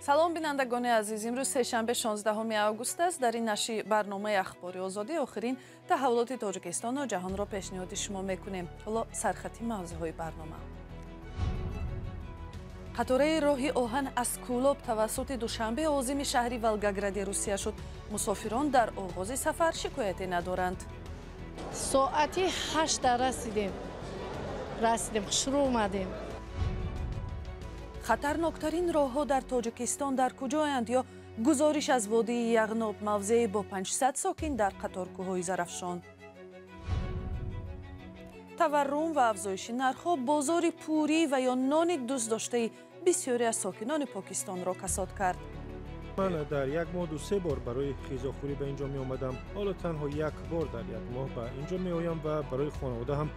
Салом, бинандагони азиз. Имрӯз сешанбе, 16 август аст. Дар ин нашри барномаи Ахбори Озодӣ охирин таҳаввулоти Тоҷикистону ҷаҳонро пешниҳоди шумо мекунем. Ҳоло сархати мавзӯъҳои барнома. Қатораи роҳи оҳан аз Кӯлоб тавассути Душанбе озими шаҳри Волгогради Русия шуд. Мусофирон дар оғози сафар шикояте надоранд. Соати 8 расидем. Расидем, хушрӯ омадем. Хатарноктарин роҳҳо дар Тоҷикистон дар куҷоянд? Ё гузориш аз водии Яғноб, мавзеи бо 500 сокин дар қаторкӯҳҳои Зарафшон. Таваррум ва афзоиши нархҳо бозори пурӣ ва ё нони дӯстдоштаи бисёре аз сокинони Покистонро касод кард. Ман дар як моҳ ду-се бор барои ғизохӯрӣ ба инҷо меомадам. Ҳоло танҳо як бор дар як моҳ ба инҷо меоям ва барои хонавода ҳам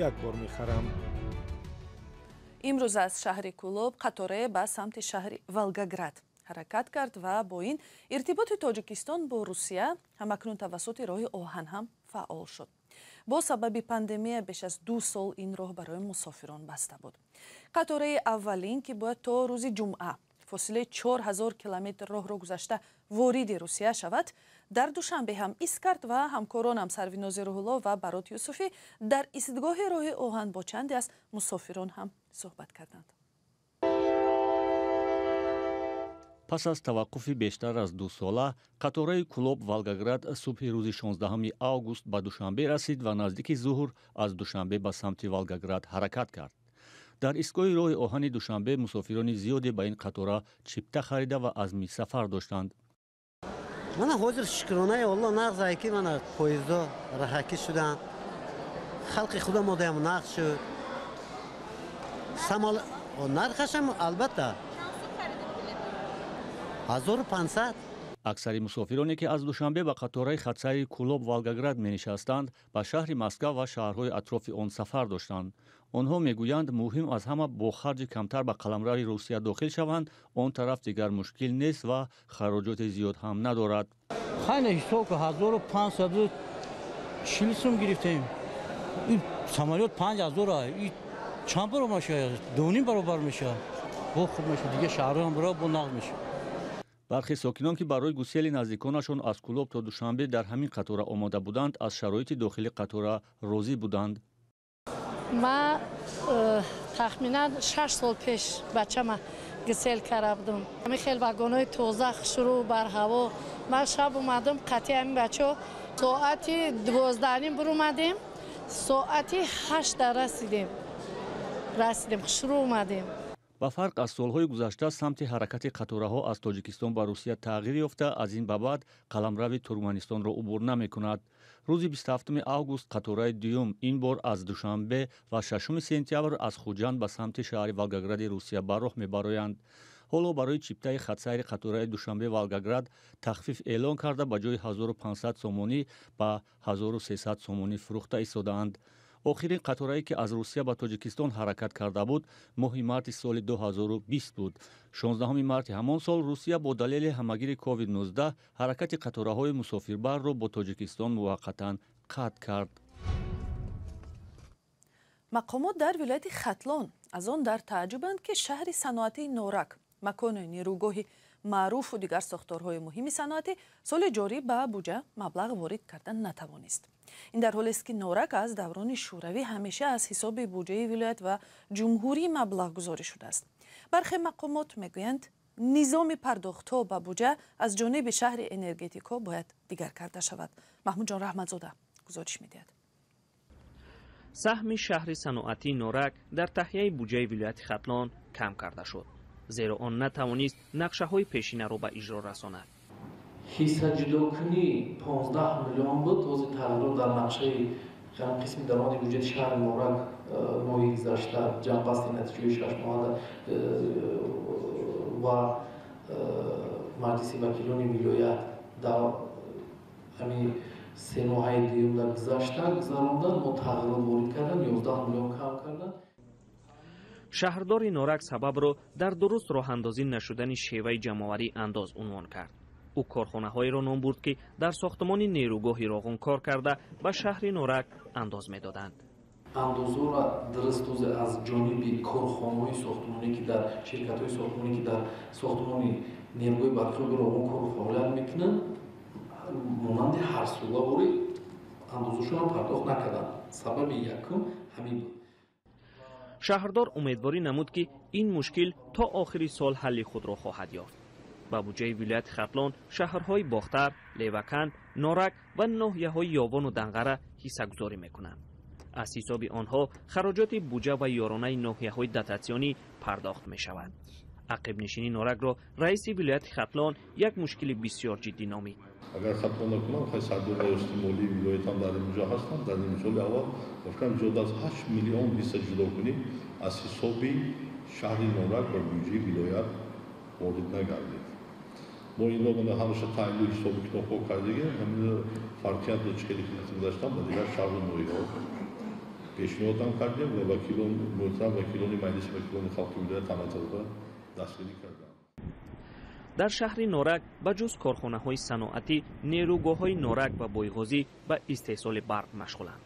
як бор мехарам. Имрӯз аз шаҳри Кӯлоб қаторае ба самти шаҳри Волгоград ҳаракат кард ва бо ин иртиботи Тоҷикистон бо Русия ҳамакнун тавассути роҳи оҳан ҳам фаъол шуд. Бо сабаби пандемия беш аз 2 сол ин роҳ барои мусофирон баста буд. Қатораи аввалин, ки бояд то рӯзи ҷумъа фосилаи 4000 километр роҳро гузашта вориди Русия шавад, дар Душанбе ҳам ист кард ва ҳамкоронам Сарвинози Рӯҳулло ва Барот Юсуфӣ дар истгоҳи роҳи оҳан бо чанде аз мусофирон ҳам суҳбат карданд. Пас аз таваққуфи бештар аз 2 сола, қатораи Кӯлоб Волгоград субҳи рӯзи 16 август ба Душанбе расид ва наздики зуҳр аз Душанбе ба самти Волгоград ҳаракат кард. Дар истгоҳи роҳи оҳани Душанбе мусофирони зиёде ба ин қатора чипта харида ва азми сафар доштанд. Мана ҳозир шукронаи Аллоҳ нағзае ки мана поездо раҳакӣ шуданд. Халқи худо модаям нағз шуд. Самол нархашам албатта 1500. Аксари мусофироне ки аз Душанбе ба қатораи хатсайри Кӯлоб Волгоград менишастанд, ба шаҳри Москва ва шаҳрҳои атрофи он сафар доштанд. Онҳо мегӯянд, муҳим аз ҳама бо харҷи камтар ба қаламрави Русия дохил шаванд, он тараф дигар мушкил нест ва хароҷоти зиёд ҳам надорад. Хайна ҳисоб ки 1540 сум гирифтем. Ин самолёт 5000, ин чанд баробар мешавад? 2.5 баробар мешавад. Бо хуб мешавад, дигар шаҳрҳо ҳам бо нағз мешавад. Бархе сокинон, ки барои гусели наздиконашон аз Кӯлоб то Душанбе дар ҳамин қатора омода буданд, аз шароити дохили қатора розӣ буданд. Ман тахминан 6 сол пеш бачама гусел карда будам. Ҳамин хел вагонҳои тоза, хушрӯ, барҳаво. Ман шаб омадам қатъи ҳамин бачаҳо. Соати 12:30 биромадем, соати 8 расидем. Расидем, хушрӯ омадем. Ба фарқ аз солҳои гузашта, самти ҳаракати қатораҳо аз Тоҷикистон ба Русия тағйир ёфта, аз ин ба баъд қаламрави Туркманистонро убур намекунад. Рӯзи 27 август қатораи дуюм ин бор аз Душанбе ва 6 сентябр аз Хуҷанд ба самти шаҳри Волгогради Русия ба роҳ мебароянд. Ҳоло барои чиптаи хатсайри қатораи Душанбе Волгоград тахфиф эълон карда, ба ҷои 1500 сомонӣ ба 1300 сомонӣ фурӯхта истодаанд. Охирин қаторае ки аз Русия ба Тоҷикистон ҳаракат карда буд, моҳи марти соли 2020 буд. 16 марти ҳамон сол Русия бо далели ҳамагири COVID-19 ҳаракати қатораҳои мусофирбарро бо Тоҷикистон муваққатан қатъ кард. Мақомот дар вилояти Хатлон аз он дар тааҷҷубанд, ки шаҳри саноатии Норак, макони нерӯгоҳи маъруфу дигар сохторҳои муҳими саноатӣ, соли ҷорӣ ба буҷа маблағ ворид карда натавонист. Ин дар ҳолест, ки Норак аз даврони Шӯравӣ ҳамеша аз ҳисоби буҷаи вилоят ва ҷумҳурӣ маблағгузорӣ шудааст. Бархе мақомот мегӯянд, низоми пардохтҳо ба буҷа аз ҷониби шаҳри энергетикҳо бояд дигар карда шавад. Маҳмудҷон Раҳматзода гузориш медиҳад. Саҳми шаҳри саноатии Норак дар таҳияи буҷаи вилояти Хатлон кам карда шуд, зеро он натавонист нақшаҳои пешинаро ба иҷро расонад. Ҳиссаҷудокунӣ 15 миллион буд. Ҳозир тағйирот дар нақшаи қисми даромади буҷети шаҳри Норак моҳи гузашта ҷамъбасти натиҷаи 6 моҳа ва маҷлиси вакилони вилоят дар ҳамин 3 моҳаи дуюм дар гузашта гузарондан, мо тағйирот ворид кардан, 11 миллион кам кардан. Шаҳрдори Норак сабабро дар дуруст роҳандозӣ нашудани шеваи ҷамъоварии андоз унвон кард. Ӯ корхонаҳоеро ном бурд, ки дар сохтмони нерӯгоҳи Роғун кор карда ба шаҳри Норак андоз медоданд. Андозҳоро дуруст аз ҷониби корхонаҳои сохтмонӣ, ки дар ширкатҳои сохтмонӣ, ки дар сохтмони нерӯгоҳи барқии Роғун кору фаъолият мекунанд, монанди ҳарсолаворӣ андозҳошонро пардохт накарданд. Сабаби якум ҳамин буд. Шаҳрдор умедворӣ намуд, ки ин мушкил то охири сол ҳалли худро хоҳад ёфт. Ба буҷаи вилояти Хатлон шаҳрҳои Бохтар, Леваканд, Норак ва ноҳияҳои Ёвону Данғара ҳиссагузорӣ мекунанд. Аз ҳисоби онҳо хароҷоти буҷа ва ёронаи ноҳияҳои дотатсионӣ пардохт мешавад. Ақибнишинии Норакро раиси вилояти Хатлон як мушкили бисёр ҷиддӣ номид. Агар хато накунам, сардори раёсати молии вилоятам дар инҷо ҳастанд. Дар нимсоли аввал фикрам зиёд аз 8 миллион ҳисса ҷудо кунем аз ҳисоби шаҳри Норак ба буҷаи вилоят ворид нагардид. Мо инро ҳамеша таълилу ҳисобу китобҳо кардагем, ҳамин фарқиятро чӣ хеле гузаштам ба дигар шаҳру ноҳияҳо пешниҳодам кардем ва вакилон, муҳтарам вакилони маҷлиси вакилони халқи вилоят ҳаматарафа дастгирӣ карданд. Дар шаҳри Норак ба ҷуз корхонаҳои саноатӣ, нерӯгоҳҳои Норак ва Бойғозӣ ба истеҳсоли барқ машғуланд.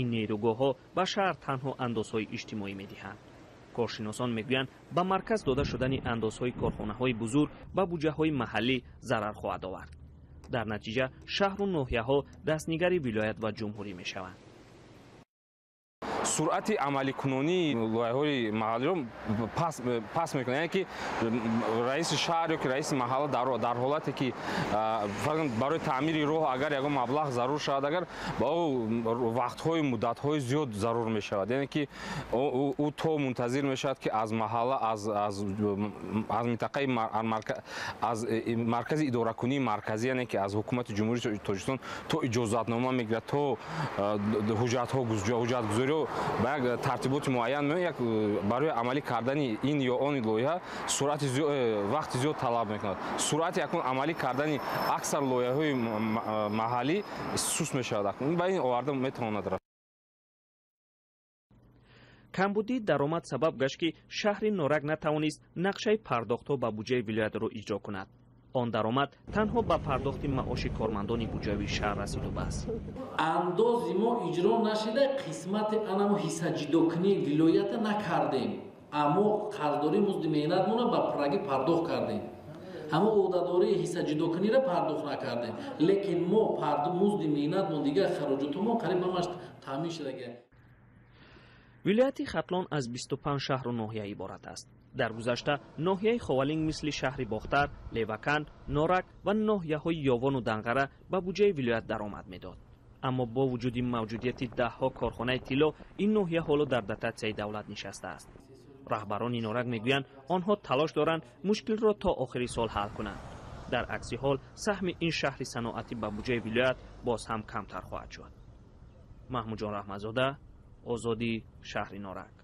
Ин нерӯгоҳҳо ба шаҳр танҳо андозҳои иҷтимоӣ медиҳанд. Коршиносон мегӯянд, ба марказ дода шудани андозҳои корхонаҳои бузург ба буҷаҳои маҳаллӣ зарар хоҳад овард. Дар натиҷа шаҳру ноҳияҳо дастнигари вилоят ва ҷумҳурӣ мешаванд. Суръати амаликунонии лоиҳаҳои маҳаллиро пас мекунад, яъне ки раиси шаҳр ё ки раиси маҳалла дар ҳолате ки барои таъмири роҳ агар ягон маблағ зарур шавад, агар ба ӯ вақтҳои муддатҳои зиёд зарур мешавад, яъне ки ӯ то мунтазир мешавад, ки аз маҳалла, аз минтақаи, аз маркази идоракунии марказӣ, яъне ки аз ҳукумати Ҷумҳурии Тоҷикистон то иҷозатнома мегирад, то ҳуҷҷатҳо, ҳуҷҷатгузориҳо ба як тартиботи муайян меояд. Барои амалӣ кардани ин ё он лоиҳа суръати вақти зиёд талаб мекунад. Суръати акнун амалӣ кардани аксар лоиҳаҳои маҳаллӣ суст мешавад. Акнун ба ин оварда метавонад рафт. Камбудии даромад сабаб гашт, ки шаҳри Норак натавонист нақшаи пардохтҳо ба буҷаи вилоятро иҷро кунад. Он даромад танҳо ба пардохти маоши кормандони буҷавии шаҳр расиду бас. Андози мо иҷро нашида, қисмати анамо ҳиссаҷудокунии вилоята накардем, аммо қарздории музди меҳнатмонро ба пуррагӣ пардохт кардем. Ҳамо ӯҳдадории ҳиссаҷудокуниро пардохт накардем, лекин мо музди меҳнатмон, дигар хароҷотҳомо қариб ҳамаш таъмин шудага. Вилояти Хатлон аз 25 шаҳру ноҳия иборат аст. Дар гузашта ноҳияи Ховалинг мисли шаҳри Бохтар, Леваканд, Норак ва ноҳияҳои Ёвону Данғара ба буҷаи вилоят даромад медод. Аммо бо вуҷуди мавҷудияти даҳҳо корхонаи тилло, ин ноҳия ҳоло дар дотатсияи давлат нишастааст. Раҳбарони Норак мегӯянд, онҳо талош доранд мушкилро то охири сол ҳал кунанд. Дар акси ҳол саҳми ин шаҳри саноатӣ ба буҷаи вилоят боз ҳам камтар хоҳад шуд. Маҳмудҷон Раҳматзода, Озодӣ, шаҳри Норак.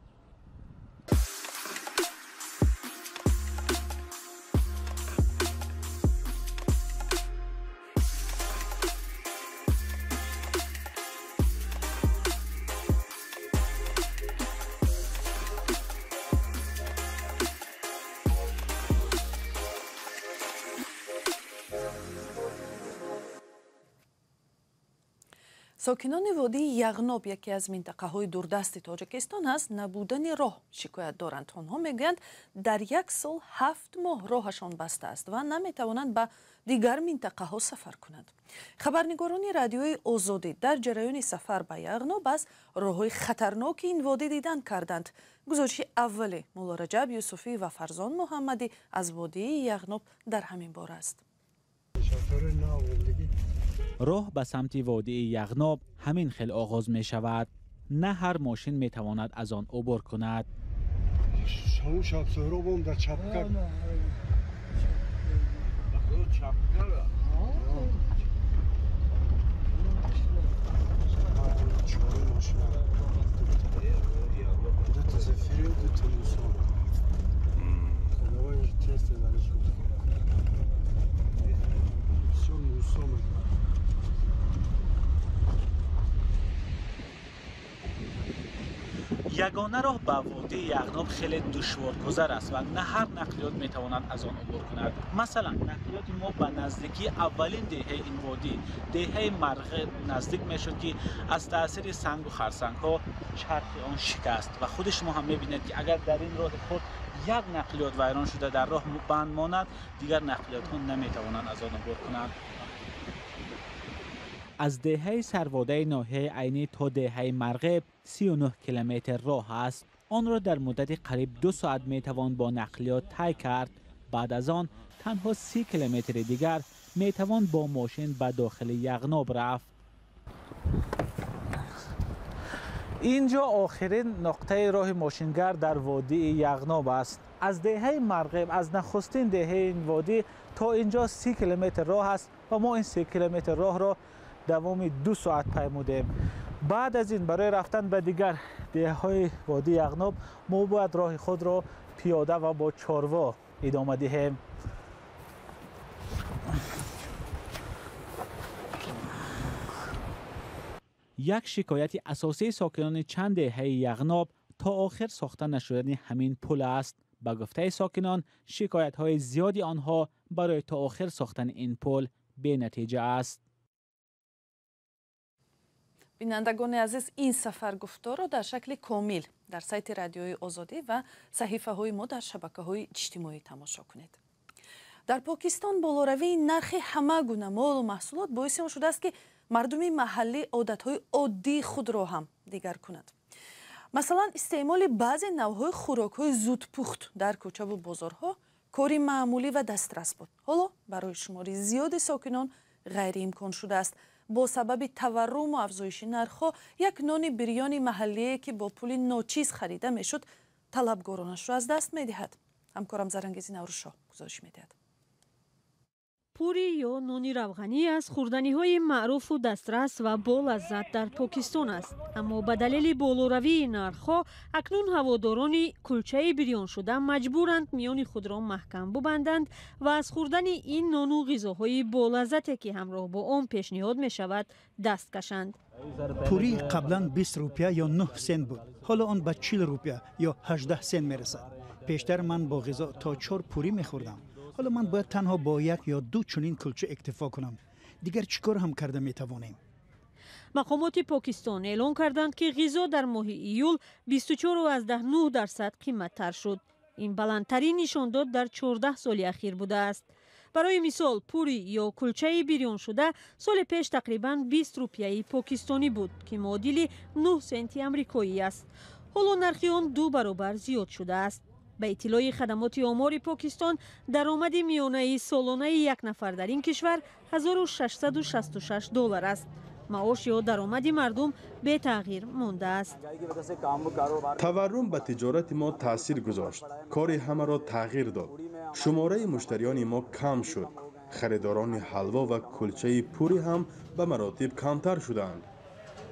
Сокинони водии Яғноб, яке аз минтақаҳои дурдасти Тоҷикистон, аз набудани роҳ шикоят доранд. Онҳо мегӯянд, дар як сол 7 моҳ роҳашон баста аст ва наметавонанд ба дигар минтақаҳо сафар кунанд. Хабарнигорони радиои Озодӣ дар ҷараёни сафар ба Яғноб аз роҳҳои хатарноки ин водӣ дидан карданд. Гузориши аввали Муллораҷаб Юсуфӣ ва Фарзон Муҳаммадӣ аз водии Яғноб дар ҳамин бора аст. Роҳ ба самти водии Яғноб ҳамин хел оғоз мешавад. На ҳар мошин метавонад аз он убур кунад. Ягона роҳ ба водии Яғноб хеле душворгузар аст ва на ҳар нақлиёт метавонад аз он убур кунад. Масалан, нақлиёти мо ба наздикии аввалин деҳаи ин водӣ, деҳаи Марғиб, наздик мешуд, ки аз таъсири сангу харсангҳо чархи он шикаст. Ва худи шумо ҳам мебинед, ки агар дар ин роҳи худ як нақлиёт вайрон шуда дар роҳ банд монад, дигар нақлиётҳо наметавонанд аз он убур кунанд. Аз деҳаи Сарводаи ноҳияи Айнӣ то деҳаи Марғиб 39 километр роҳ аст. Онро дар муддати қариб 2 соат метавон бо нақлиёт тай кард. Баъд аз он танҳо 30 километри дигар метавон бо мошин ба дохили Яғноб рафт. Инҷо охирин нуқтаи роҳи мошингард дар водии Яғноб аст. Аз деҳаи Марғиб, аз нахустин деҳаи ин водӣ то инҷо 30 километр роҳ аст ва мо ин 30 километр роҳро давоми 2 соат паймудем. Баъд аз ин барои рафтан ба дигар деҳаҳои водии Яғноб мо бояд роҳи худро пиёда ва бо чорво идома диҳем. Як шикояти асосии сокинони чанд деҳаи Яғноб то охир сохта нашудани ҳамин пул аст. Ба гуфтаи сокинон, шикоятҳои зиёди онҳо барои то охир сохтани ин пул бенатиҷа аст. Бинандагони азиз, ин сафаргуфторро дар шакли комил дар сайти Радиои Озодӣ ва саҳифаҳои мо дар шабакаҳои иҷтимоӣ тамошо кунед. Дар Покистон болоравии нархи ҳама гуна молу маҳсулот боиси он шудааст, ки мардуми маҳаллӣ одатҳои оддии худро ҳам дигар кунад. Масалан, истеъмоли баъзе навъҳои хӯрокҳои зудпухт дар кӯчаву бозорҳо кори маъмулӣ ва дастрас буд. Ҳоло барои шумори зиёди сокинон ғайриимкон шудааст. Бо сабаби таварруму афзоиши нархҳо як нони бирёни маҳаллие, ки бо пули ночиз харида мешуд, талабгоронашро аз даст медиҳад. Ҳамкорам Зарангези Наврӯзшоҳ гузориш медиҳад. Пури ё нони равғанӣ аз хӯрданиҳои маъруфу дастрас ва болаззат дар Покистон аст. Аммо ба далели болоравии нархҳо акнун ҳаводорони кулчаи бирёншуда маҷбуранд миёни худро маҳкам бубанданд ва аз хӯрдани ин нону ғизоҳои болаззате, ки ҳамроҳ бо он пешниҳод мешавад, даст кашанд. Пурӣ қаблан 20 рупия ё 9 сент буд. Ҳоло он ба 40 рупия ё 18 сент мерасад. Пештар ман бо ғизо то 4 пурӣ мехӯрдам. Ҳоло ман бояд танҳо бо як ё ду чунин кулча иктифо кунам. Дигар чӣ кор ҳам карда метавонем? Мақомоти Покистон эълон карданд, ки ғизо дар моҳи июл 24,9% қиматтар шуд. Ин баландтарин нишондод дар 14 соли ахир будааст. Барои мисол, пури ё кулчаи бирёншуда соли пеш тақрибан 20 рупияи покистонӣ буд, ки муодили 9 сенти амрикоӣ аст. Ҳоло нархи он 2 баробар зиёд шудааст. Ба иттилои хадамоти омори Покистон, даромади миёнаи солонаи як нафар дар ин кишвар 1666 доллар аст. Маош ё даромади мардум бетағйир мондааст. Таваррум ба тиҷорати мо таъсир гузошт. Кори ҳамаро тағйир дод. Шумораи муштариёни мо кам шуд. Харидорони ҳалво ва кулчаи пурӣ ҳам ба маротиб камтар шуданд.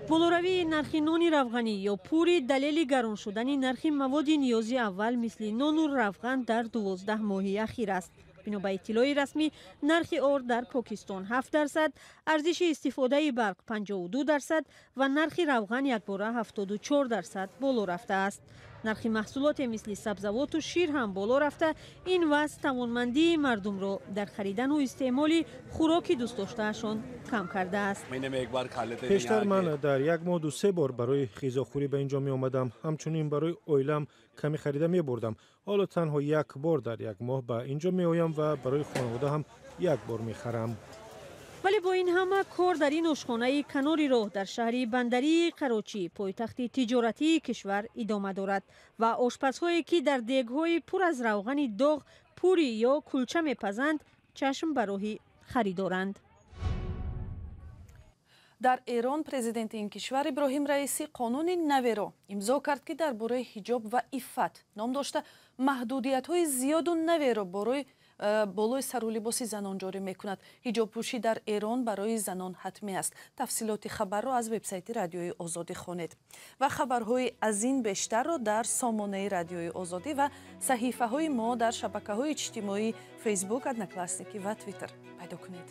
Болоравии нархи нони равғанӣ ё пури далели гарон шудани нархи маводи ниёзи аввал мисли нону равған дар 12 моҳи ахир аст. Бино ба иттилои расмӣ, нархи орд дар Покистон 7%, арзиши истифодаи барқ 52% ва нархи равған якбора 74% боло рафтааст. Нархи маҳсулоте мисли сабзавоту шир ҳам боло рафта, ин вазъ тавонмандии мардумро дар харидану истеъмоли хӯроки дӯстдоштаашон кам кардааст. Пештар ман дар як моҳ 2-3 бор барои ғизохӯрӣ ба инҷо меомадам. Ҳамчунин барои оилаам каме харида мебурдам. Ҳоло танҳо як бор дар як моҳ ба инҷо меоям ва барои хонавода ҳам як бор мехарам. Вале бо ин ҳама кор дар ин ошхонаи канори роҳ дар шаҳри бандарии Карочӣ, пойтахти тиҷоратии кишвар, идома дорад ва ошпазҳое, ки дар дегҳои пур аз равғани доғ пури ё кулча мепазанд, чашм ба роҳи харидоранд. Дар Эрон президенти ин кишвар Иброҳим Раисӣ қонуни наверо имзо кард, ки дар бораи ҳиҷоб ва иффат ном дошта, маҳдудиятҳои зиёду наверо барои болои сару либоси занон ҷорӣ мекунад. Ҳиҷобпӯшӣ дар Эрон барои занон ҳатмӣ аст. Тафсилоти хабарро аз вебсайти Радиои Озодӣ хонед ва хабарҳои аз ин бештарро дар сомонаи Радиои Озодӣ ва саҳифаҳои мо дар шабакаҳои иҷтимоӣ Фейсбук, Одноклассники ва Твиттер пайдо кунед.